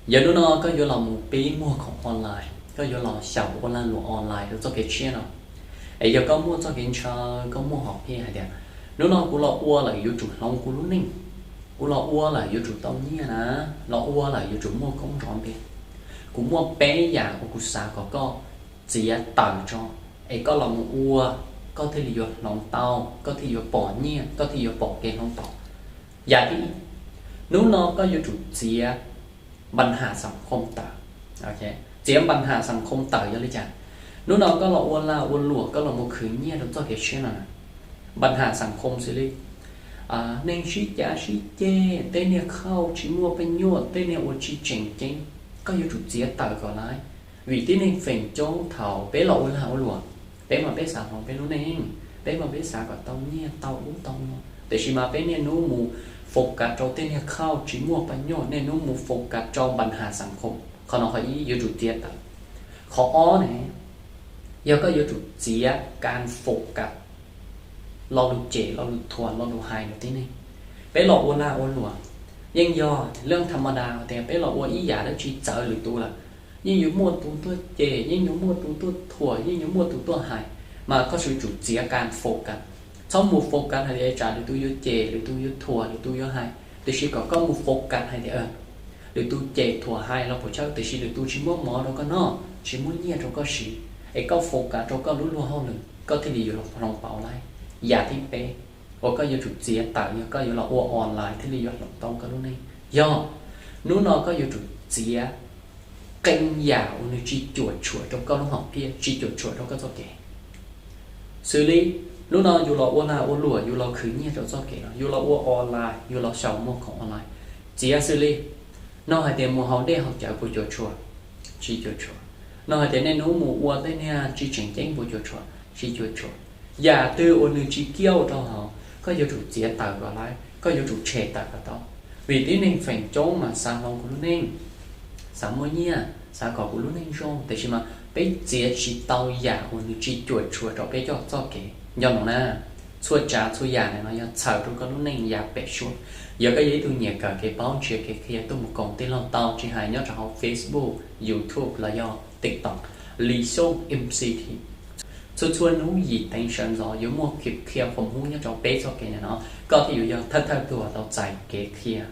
Yog hnub no koj yuav los mus pib muag khoom online, koj yuav los xyaum ua lag luam online rau txoj kev tshiab no, es yog koj muaj txoj kev ntshaw, koj muaj hom phiaj hais tias, hnub no kuv los ua lawm yuav tsum hloov kuv lub neej, kuv los ua lawm yuav tsum tau nyiaj na, los ua lawm yuav tsum muaj koob nrov npe. Kuv muaj peb yam uas kuv xav kom koj txiav tawm tso, es koj los mus ua, koj thiaj li yuav hloov tau, koj thiaj yuav pom nyiaj, koj thiaj yuav pom kev hloov pauv. Yam thib ib, hnub no koj yuav tsum txiav npa nham xam khoo tawm. Txiav npa nham xam khoo tawm yog li cas? Hnub no koj los ua lag ua luam, koj los mus khwv nyiaj rau txoj kev tshiab no, npa nham xam khoo xws li neeg sib cav sib ceg, tej niag khauj tsis muaj paj nyuaj, tej niag ua tsis tseem ceeb, koj yuav tsum txiav tawm kom laiv. Vim tib neeg feem coob thaum peb los ua lag ua luam, peb mas peb xav hloov peb lub neej, peb mas peb xav kom tau nyiaj tau ub tau no, tiam sis mas peb niaj hnub mus focus rau tej niag khauj tsis muaj paj nyuaj, niaj hnub mus focus rau npa nham xam khoo. Qhov no qhov ib yuav tsum txiav tawm. Qhov ob ne, yog koj yuav tsum txiav kas focus lo lus cem, lo lus thuam, lo lus hais rau tib neeg. Peb los ua lag ua luam, yeej yog leej tham ma das tias peb los ua ib yam dab tsi txawv lwm tus lawm, yeej yuav muaj tus tuaj cem, yeej yuav muaj tus tuaj thuam, yeej yuav muaj tus tuaj hais. Mas koj yuav tsum txiav kas focus, txhob mus focus hais tias tsam lwm tus yuav cem, lwm tus yuav thuam, lwm tus yuav hais, tiam sis kom koj mus focus hais tias lwm tus cem thuam hais los puas tsawg, tiam sis lwm tus tsis muab mov rau koj noj, tsis muab nyiaj rau koj siv, es koj focus rau koj lub luag hauj lwm, koj thiaj li yuav hloov pauv laiv. Yam thib peb uas koj yuav tsum txiav tawm yog koj yuav los ua online thiaj li yuav hloov tau koj lub neej, yog hnub no koj yuav tsum txiav qee yam uas nws tsis cuam tshuam rau koj lub hom phiaj, tsis cuam tshuam rau koj txoj kev. Xws li hnub no yus los ua lag ua luam, yus los khwv nyiaj rau txoj kev no, yus los ua online, yus los xyaum muag khoom online. Txiav xws li, nug hais tias mus haus dej haus cawv puas cuam tshuam? Tsis cuam tshuam. Nug hais tias niaj hnub mus ua tej niag tsis tseem ceeb puas cuam tshuam? Tsis cuam tshuam. Yam twg uas nws tsis kiaj rau hauv, koj yuav tsum txiav tawm kom laiv, koj yuav tsum tshem tawm kom tau. Vim tib neeg feem coob mas xav hloov kuv lub neej, xav muaj nyiaj, xav kom kuv lub neej zoo, tiam sis mas peb txiav tsis tau yam uas nws tsis cuam tshuam rau peb coj txoj kev. Nco ntsoov na, txhua tsav txhua yam ntawm no yog txhawm rau koj lub neej yav pem suab. Yog koj yog ib tug nyiam kawm kev paub ntsia kev qhia tuaj mus koom tij laug tau, tsis hais nyob rau hauv Facebook, YouTube los yog TikTok, Lis Xyooj M C T. Txhua txhua hnub yim teev sawv ntxov yuav muaj kev qhia qhov hub nyob rau peb txoj kev ntawm no, koj thiaj yuav yog thawj thawj tug tau txais kev qhia.